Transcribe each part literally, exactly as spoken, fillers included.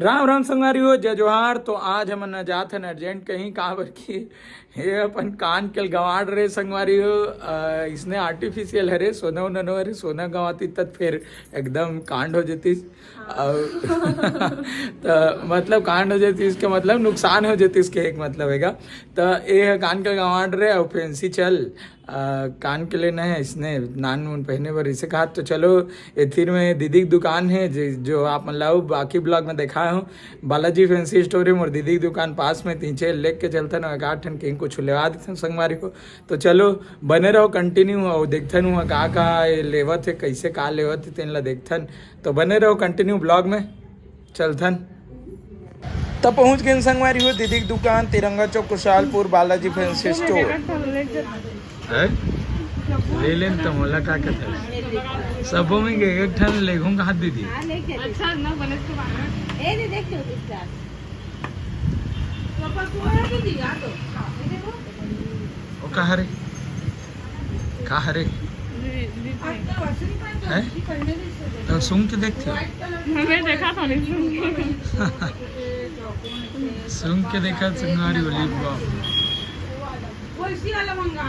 राम राम संगवारी हो, जय जोहार। तो आज हमन जात हन अर्जेंट कहीं, काबर कि ये अपन कान के गंवाड़ रे संगवारी हो, अ, इसने आर्टिफिशियल हरे, सोना उना नो हरे, सोना गंवाती तब फिर एकदम कांड हो जतिस। अउ त मतलब कांड हो जतिस के मतलब नुकसान हो जतिस के एक मतलब हेगा। त ये ह कान के गंवाड़ रे अउ फैंसी चल, अ, कान के लेना है इसने नान मुन पहने बर इसे कहा। तो चलो, एथिर में दीदी की दुकान है जे, जो आप मन ला अउ बाकी ब्लॉग में दिखाए हूँ। बालाजी फैंसी स्टोर है मोर दीदी की दुकान पास में, तीन चार लेके चलता ना, एक आठ ठन कहीं कुछ लेवा देते संगवारी को। तो चलो, बने रहो कंटिन्यू अउ देखथन हुआ का का ये लेवत है, कैसे का लेवत है, तेन ला देखथन। तो बने रहो कंटिन्यू ब्लॉग में, चलथन। तब पहुंच गए संगवारी हो दीदी की दुकान, तिरंगा चौक, कुशालपुर, बालाजी फैंसी स्टोर। है? ले लेन त मोला का कहत है? सबो में के एक ठन लेघूं कहा दीदी। अच्छा ना बने तो बाहर। ए दे देख तो दिखता। तो पर पूरा तो दिया तो। ये देखो। ओ का हरे? का हरे? है? तो सूंघ के देखते हो? मैं देखा था नहीं सूंघ के। सूंघ के देखा, सुनारी वाली बाप।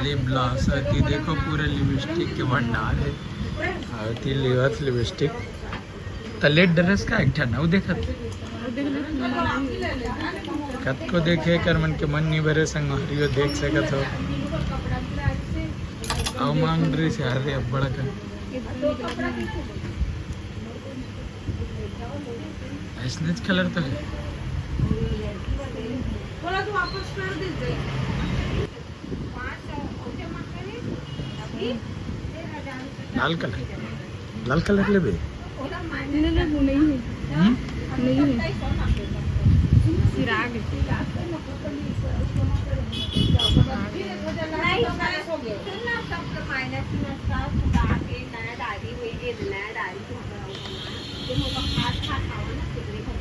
लिप ग्लॉस है, ती देखो पूरे लिपस्टिक के भंडार है। और ती लेवत लिपस्टिक। त लेट डरेस का एक ठन, वो देखत। कतको देखे कर मन के मन नहीं भरे संगवारी हो, देख सकत हो। अउ मांग रही से हरे अब्बड़ का। ऐसने कलर तो है। लाल कलर, लाल कलर लेबे? नहीं, नहीं, वो नहीं है। हम्म? नहीं है। चिराग है।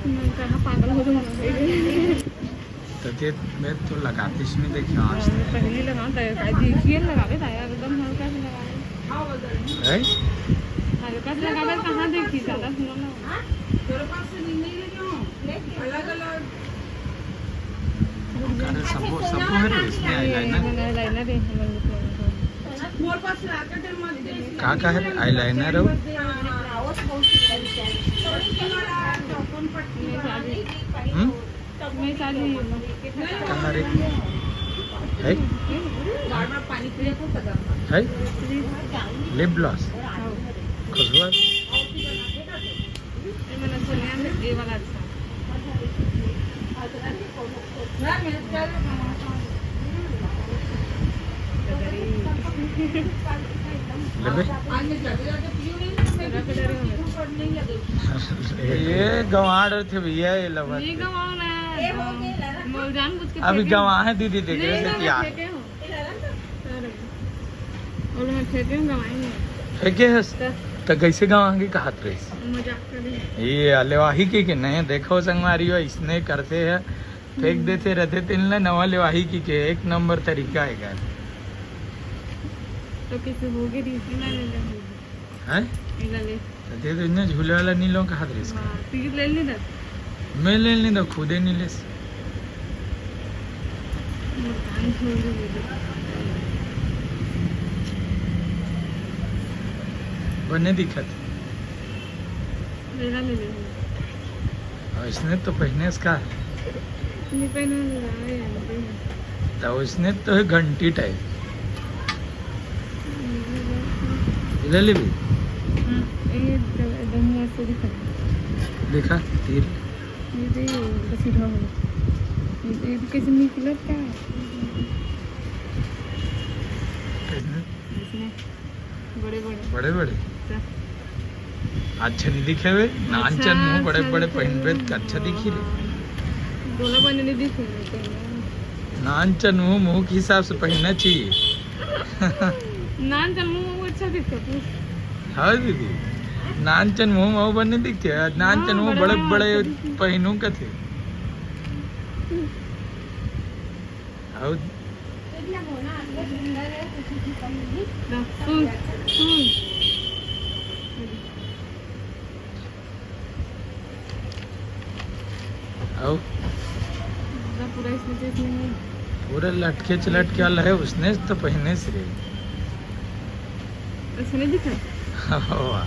मैं कहाँ पागल हो जाऊँ। तो ते मैं तो लगातीस नहीं देखियो आज तक। पहली लगा तो का देखिए लगावे था यार, एकदम हल्का से लगावे। हैं? हल्का से लगावे, कहाँ देखी ज्यादा सुनो ना। अलग अलग। का रे, सबो, सबो है रे, इसमें eyeliner। Eyeliner है, का का है रे? Eyeliner हो? हम्म? कहाँ रे? है? है? Lip gloss? खुशबू? लेबे? ये गंवाड़ थे भैया, ये लवर ये थे। गंवाड़ ना, ये हो गए लगा। मोर जान बुझ के अभी फेंके। गंवा है दीदी, देख नहीं, रहे थे नहीं, क्या? मैं फेंके हूँ। अरे, और मैं फेंके हूँ, गंवाए नहीं। फेंके हस? तो? तो कैसे गंवा के कहत रहिस? मजाक कर रही। ये लेवाही के, के नहीं देखो संगवारी हो, इसने करते हैं। फेंक हम्म। देते रहते तेन ला नवा लेवाही की के एक नंबर तरीका है यार। तो किसी होगे रीति ना ले ले। हैं? एला ले। तो दे दो इन्हें झूले वाला नी लो कहा दे इसका। हाँ, टिकट ले ली ना। मैं ले ली तो खुदे नी लेस। मोर कान झूल रही है। बने दिखत। मेरा ले ले। और इसने तो पहने इसका। नहीं पहना, लगाए हैं, दे। तो इसने तो है घंटी टाइप। ले ले भी। हम्म, ये तो एकदम मस्त दिखा। देखा, तीर। ये दे, बस उठा हो। ये, ये कैसे निकलत का? कैसे? इसने बड़े बड़े। बड़े बड़े? तो। अच्छा नहीं दिखे वे, नान अच्छा, चन मुंह बड़े अच्छा बड़े दिखे। पहनबे त अच्छा दिखी रे। हाँ। दोनों बने नहीं दिखे वे तो। नान चन मुंह, मुंह के हिसाब से पहनना चाहिए। नान चन मुंह, मुंह अच्छा दिखता तू। हाँ दीदी, नान चन मुंह, मुंह बने दिखते हैं। नान हाँ, चन मुंह बड़े बड़े बड़े बड़े अच्छा दिखते। पहनू कथे। और सुन, सुन। अउ पूरा पूरा इसने तो इसने नहीं। पूरा लटके चलटके वाला है, उसने तो पहिने से रे। इसने दिखा। वाह।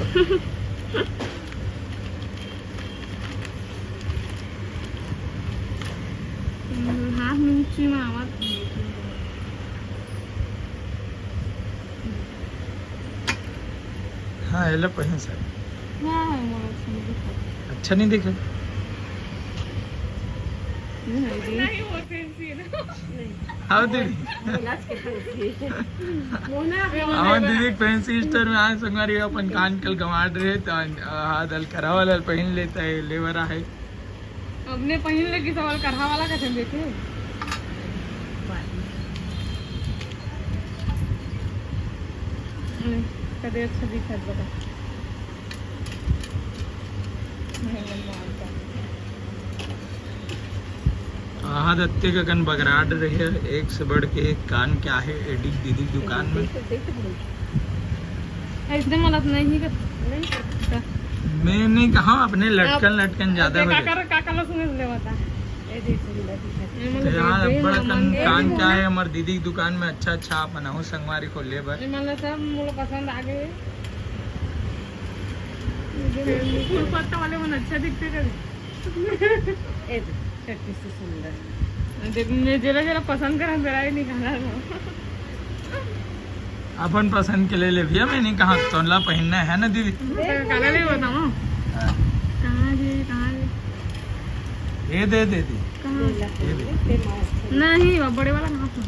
हाथ में नीचे में आवाज। हाँ, एला पहिन सक। हाँ, मोर अच्छा नहीं दिखा। अच्छा नहीं दिखा। नहीं, नहीं, नहीं, वो फैंसी है ना। आओ दीदी। बोला के फैंसी है। मोना भी हमन दीदी फैंसी स्टोर में आए संगवारी, अपन कान के ल गंवाड़ रहे तो हाथ अलकरहा वाला पहिन लेता है, लेबर आहे। अपने पहिन ले कि सवाल करहा वाला कैसे देखे। अरे, कदे अच्छा दिखत बता। आहा दत्ते का कन बगराड रहे, एक से बढ़ के एक कान क्या है एडी दीदी दुकान में। ऐसने मला तो नहीं कर। मैं नहीं कहा, अपने लटकन लटकन ज्यादा हो जाता। काका काका ला सुने ले बता। ये देख सुंदर दिखत है। तो यहाँ बड़ा कन कान क्या है, हमारे दीदी की दुकान में अच्छा अच्छा आप बनाओ संगवारी को लेबर। मतलब सब मुझे पसंद आ गए। फूल पत्ता वाले मन अच्छा दिखते कर। ये देख, कैसे सुंदर। देख, मैं जरा जरा पसंद करा, मेरा ही नहीं खाना। अपन पसंद के ले ले भैया, मैं नहीं कहा तोला पहिनना है ना दीदी। काला नहीं बताओ। हाँ। कहाँ जी, कहाँ जी? ये दे दे दी। कहाँ? ये दे। नहीं, वो बड़े वाला कहाँ था?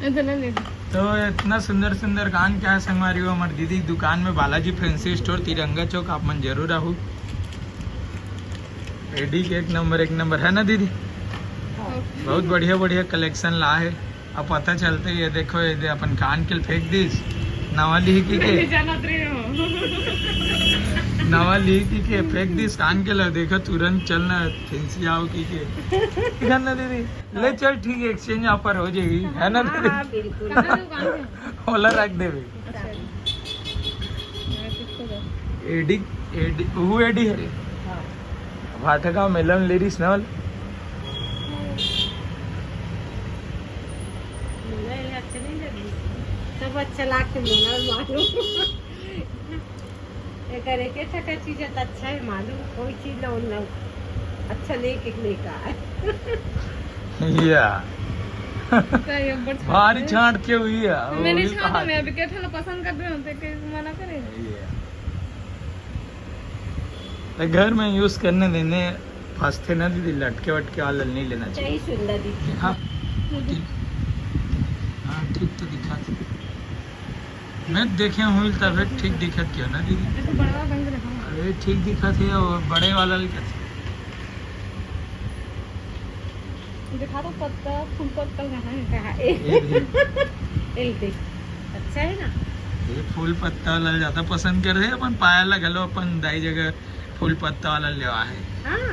ये तो ले ले। तो इतना सुंदर सुंदर कान क्या है संगवारी हो, हमारे दीदी की दुकान में बालाजी फैंसी स्टोर तिरंगा चौक, आप मन जरूर आहू। एडी के एक नंबर, एक नंबर है ना दीदी? बहुत बढ़िया बढ़िया कलेक्शन ला है। अब पता चलते ये देखो, ये दे अपन कान के फेंक दीस, नवा लिही की के, जानत रहे हो। नवा लिही की के फेंक दीस कान के ला, देखो तुरंत चलना फैंसी आओ की के। ठीक है ना दीदी? ले चल ठीक है, एक्सचेंज ऑफर हो जाएगी, है ना हाँ, दीदी? हाँ, बिल्कुल। कहाँ दुकान है? ओला रख देवे। अच्छा। मैं किसको दे? एडी, एडी, वो एडी है रे। हाँ। भाटका मेलन लेडीज ना वाला। मुला ये अच्छा नहीं लगी। सब अच्छा लागते मुला मालूम। ये करे के ठका चीज है तो अच्छा है मालूम, कोई चीज लो ना अच्छा लेके लेकर आए। या तो ये ऊपर भारी छाट छांट के हुई है, है। मैंने वो भी छाटा कहा मैं अभी क्या था पसंद कर रहे होते कि मना करे। ये तो घर में यूज करने देने फंसते ना दीदी, लटके वटके वाला नहीं लेना चाहिए। सही सुंदर दिखी। हाँ, ठीक। हाँ, ठीक तो दिखा थे। मैं देखे हुई तब ठीक दिखत क्यों ना दीदी? ये तो बड़ा ढंग से दिखा। अरे ठीक दिखत है, और बड़े वाला भी कैसे? दिखा दो पत्ता, फूल पत्ता कहाँ है? कहा ए, ये भी। ए देख, अच्छा है ना? ये फूल पत्ता वाला ज्यादा पसंद करे, अपन पायल ला घलो अपन दाई जगह फूल पत्ता वाला लेवा है। हाँ।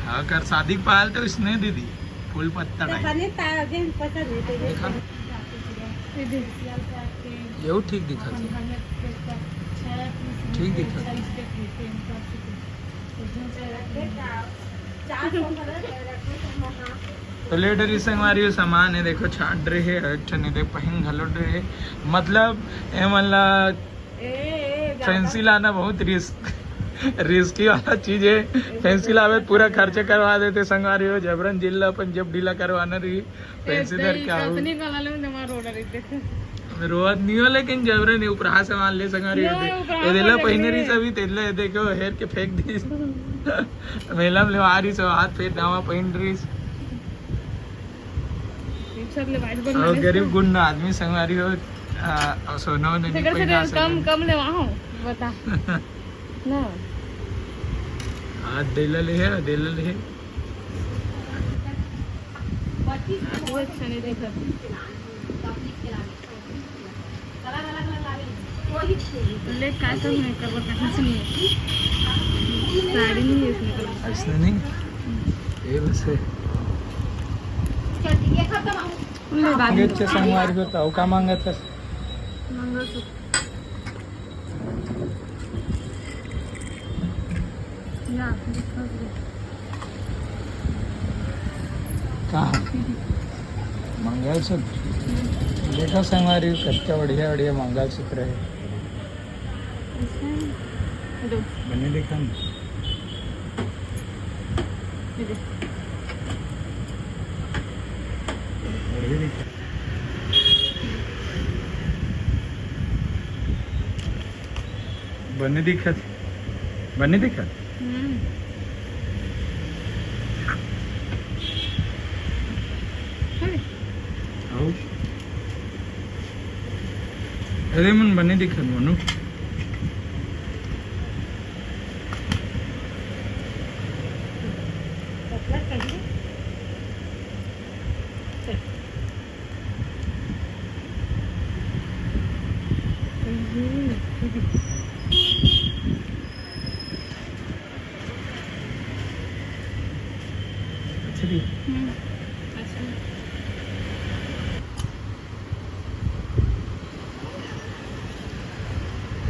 हाँ, कर शादी के पायल तो इसने दीदी फूल पत्ता तो डाई। बने ता-, जेन पसंद है तो ये देखा? ये दे। ये ठीक दिखा थे। ठीक दिखा थे। चार सौ कलर है, रखो तो हाँ। तो लेडर इस संगवारी हो सामान है, देखो छाट रहे है, अच्छा नहीं देख पहिन घलो रहे है। मतलब ए मन ला ए, ए, ज्यादा फैंसी लाना बहुत रिस्क, रिस्की वाला चीज है। फैंसी लावे पूरा खर्चा करवा देते संगवारी हो, जबरन जिला अपन जब ढीला करवाना रही फैंसी दर क्या हो। इतनी कला ले मैं रोड रही देख। रोवत नहीं हो लेकिन जबरन नहीं उपरा सामान ले संगवारी हो। नहीं, उपरा ये देला सामान पहिने ले। रही सभी तेला ये देखो हेर के फेंक दी। मेला में ले आ रही सब हाथ फेर नावा पहिन रही। सब ले बाइट और गरीब गुंडा आदमी संगवारी हो। आ, और सोना वोना नहीं तेरे से पहिना कम सकते। कम ले वहाँ हो बता। ना। हाथ देला ले है, देला ले है। वो अच्छा नहीं दिखा। ले का सब नहीं करवा कहाँ से नहीं है। साड़ी नहीं है इसमें कलर। ऐसा नहीं, ये बस है। ले बाद में। ये अच्छा संगवारी को तो का मांगत है। मंगलसूत्र। या, दिखा दे। मंगलसूत्र। देखो संगवारी, कतका बढ़िया बढ़िया मंगलसूत्र है। बने दिखा ना। बढ़िया दिखा। बने दिखत, बने दिखत। हम्म। अरे। अरे मन बने दिखत मनु।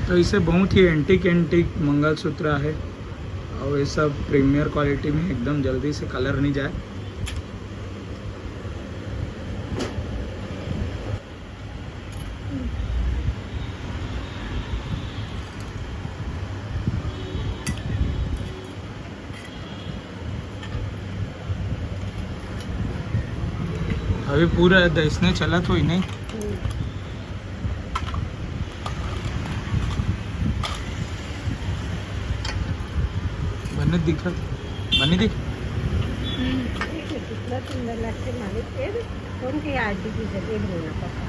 तो इसे बहुत ही एंटीक एंटीक मंगलसूत्र है, और ये सब प्रीमियर क्वालिटी में एकदम जल्दी से कलर नहीं जाए। अभी पूरा दसने चलत होई नहीं। बने दिखत, बने दिख। कितना सुंदर लगते मालिक। कौन की आरती की जगह बनाना पड़ता।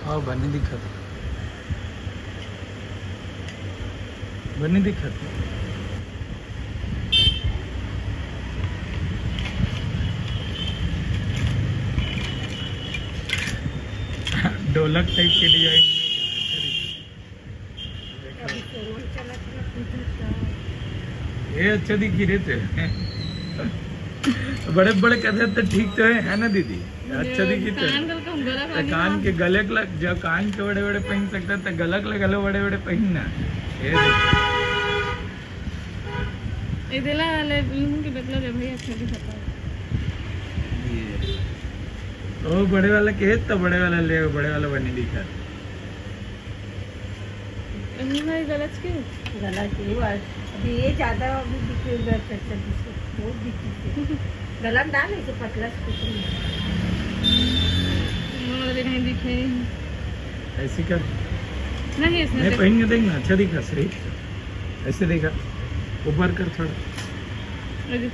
हाँ, बने दिखत, बने दिखत। ढोलक टाइप के डिजाइन। ये अच्छा दिखी रे तेरे। बड़े बड़े कहते तो ठीक तो है, है ना दीदी? अच्छा दिखी तो। कान के गलक तो लगा कान के, गलक लग जा, कान के बड़े बड़े पहन सकता तो गलक लगा लो, बड़े बड़े पहनना। ये देख। ये देला ले, लूं के बदला दे भाई, अच्छा दिखता है। ये। ओ बड़े वाला के है तो बड़े वाला ले, बड़े वाला बने दिखा। अभी भाई गलत क्यों? गलत क्यों? अभी ये ज्यादा अभी दिखे हुए अच्छा दिखे, बहुत दिखे। गला में डाल, इसे पतला से कुछ नहीं है। मुंह वाले कहीं दिखे ही नहीं। ऐसे कर। नहीं, इसमें नहीं, से पहन के देख ना, अच्छा दिखा, सही। ऐसे देखा, ऊपर कर थोड़ा। अरे।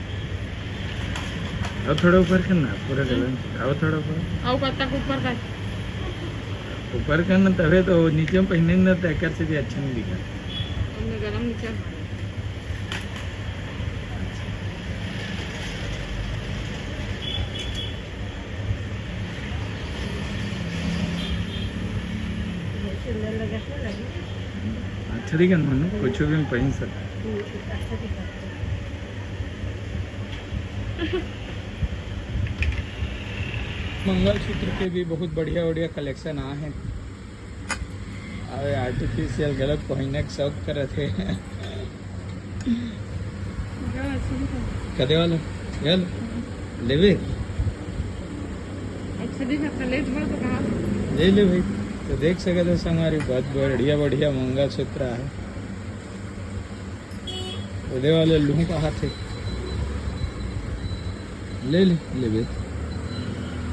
और थोड़ा ऊपर कर ना, पूरा हम्म। गला में। और थोड़ा ऊपर। और कब तक ऊपर कर? ऊपर कर ना, तबे तो नीचे में पहने ना, तो एकर से भी अच्छा नहीं दिखा। हमने गरम नीचे। अच्छा दिखा ना, कुछ भी में पहन सकते। मंगलसूत्र के भी बहुत बढ़िया बढ़िया कलेक्शन आए हैं। अबे आर्टिफिशियल गलत पहिने के शौक करत हे। कदे वाला? ये लो। लेबे? अच्छा दिखा, ले तो कहा। ले ले भाई। तो देख सकते हो संगवारी, बहुत बढ़िया बढ़िया मंगलसूत्र है। ओदे वाले लूँ कहा थे, ले ले, लेबे।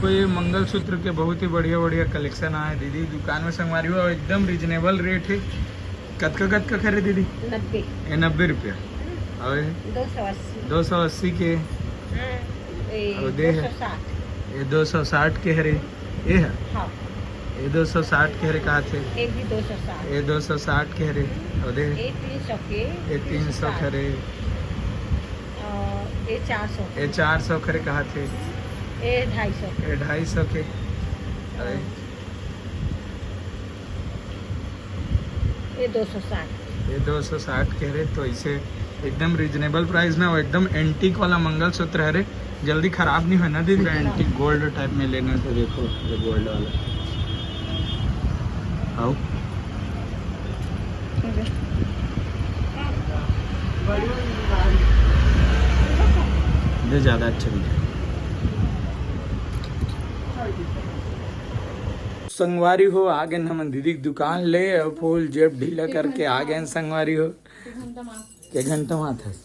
तो ये मंगलसूत्र के बहुत ही बढ़िया बढ़िया कलेक्शन आए दीदी दुकान में संगवारी हो, एकदम रीजनेबल रेट है। कतका कतका करे दीदी? नब्बे। ये नब्बे रुपया। और ये? दो सौ अस्सी। दो सौ अस्सी के। हाँ, ये और दे है। दो सौ साठ। ये दो सौ साठ के हरे। ये है? हाँ। ये दो सौ साठ के हरे कहा थे। ये भी दो सौ साठ। ये दो सौ साठ के हरे। और दे। ये तीन सौ के। ये तीन सौ के हरे। और ये चार सौ के। ये चार सौ के हरे कहा थे। ये ढाई सौ के। ये ढाई सौ के। अरे। ये दो सौ साठ। ये दो सौ साठ के हरे, तो इसे एकदम रीजनेबल प्राइस में और एकदम एंटीक वाला मंगलसूत्र हरे, जल्दी खराब नहीं होना दीदी। एंटीक गोल्ड टाइप में लेना तो देखो, ये गोल्ड वाला। आओ। ठीक है। दे ज्यादा अच्छा दिखे। संगवारी हो, आ गए हमन दीदी के दुकान ले, और फुल जेब ढीला करके आ गए संगवारी हो। के घंटा माथस।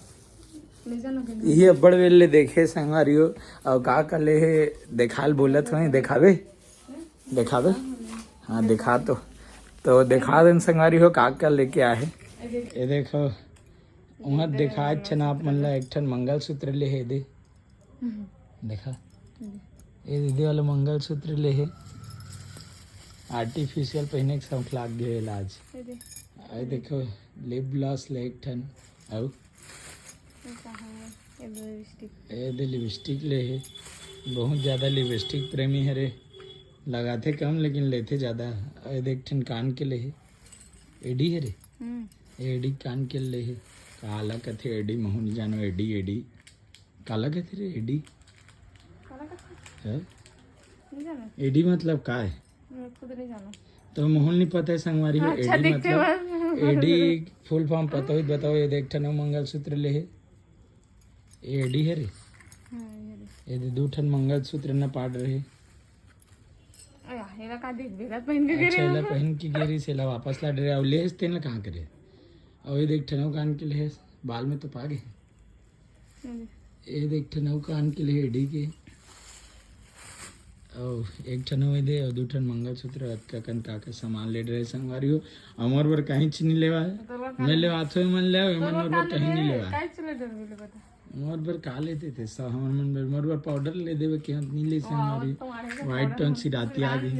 इही अब्बड़ बेर ले देखे संगवारी हो। और का का ले हे, देखाल बोलत हो, देखाबे? देखाबे? हाँ, देखा तो। तो देखा देन संगवारी हो, का का लेके आए हे। ये देखो, वहाँ देखा अच्छा ना आप मन ला एक ठन मंगलसूत्र ले हे दे। देखा, ये दीदी वाला मंगलसूत्र ले हे, आर्टिफिशियल पहिने के शौक लाग गए आज। ये देखो, लिप ग्लॉस ले एक ठन, अउ ये दे लिपस्टिक ले हे, बहुत ज्यादा लिपस्टिक प्रेमी हरे, लगाथे कम लेकिन लेथे ज्यादा। अउ ये दे एक ठन कान के ले हे, एडी हरे, एडी कान के ले हे, काला कथे एडी, महू नहीं जानो एडी, एडी काला कथे रे एडी? काला कथे? हैं? नहीं जानो। एडी मतलब का है? मैं खुद नहीं जानो। तो महू ल नहीं पता है संगवारी हो, अच्छा, एडी देखते मतलब, बाद। एडी फुल फॉर्म पता हो बताओ। ये देख ठन मंगलसूत्र ले हे, ये एडी है रे। हाँ, ये दे। ये दे दू ठन मंगलसूत्र न पाड़ रहे। अया, एला का देख बेला पहन के अच्छा, गिरे एला हो। पहन के गिरी से एला वापस ला डरे, अउ लेहेस तेन ला कहाँ करे? अउ ये देख ठन अउ कान के लेहेस, बाल में तो पा गए। ये देख ठन अउ कान के ले एडी के। अउ एक ठन अउ दे, अउ दू ठन मंगलसूत्र, अतका कन का का सामान ले रहे संगवारी हो। हमर बर कहीं चीज नहीं लेवा है। मैं लेवा थो मन ले, मन मोर बर कहीं नहीं लेवा है। काहे चले डर मिले बता? मोर बर का लेते थे सब, हमर मन बर, मोर बर पाउडर ले देवे के, हम नहीं ले संगवारी। व्हाइट टोन सिराती आ गई।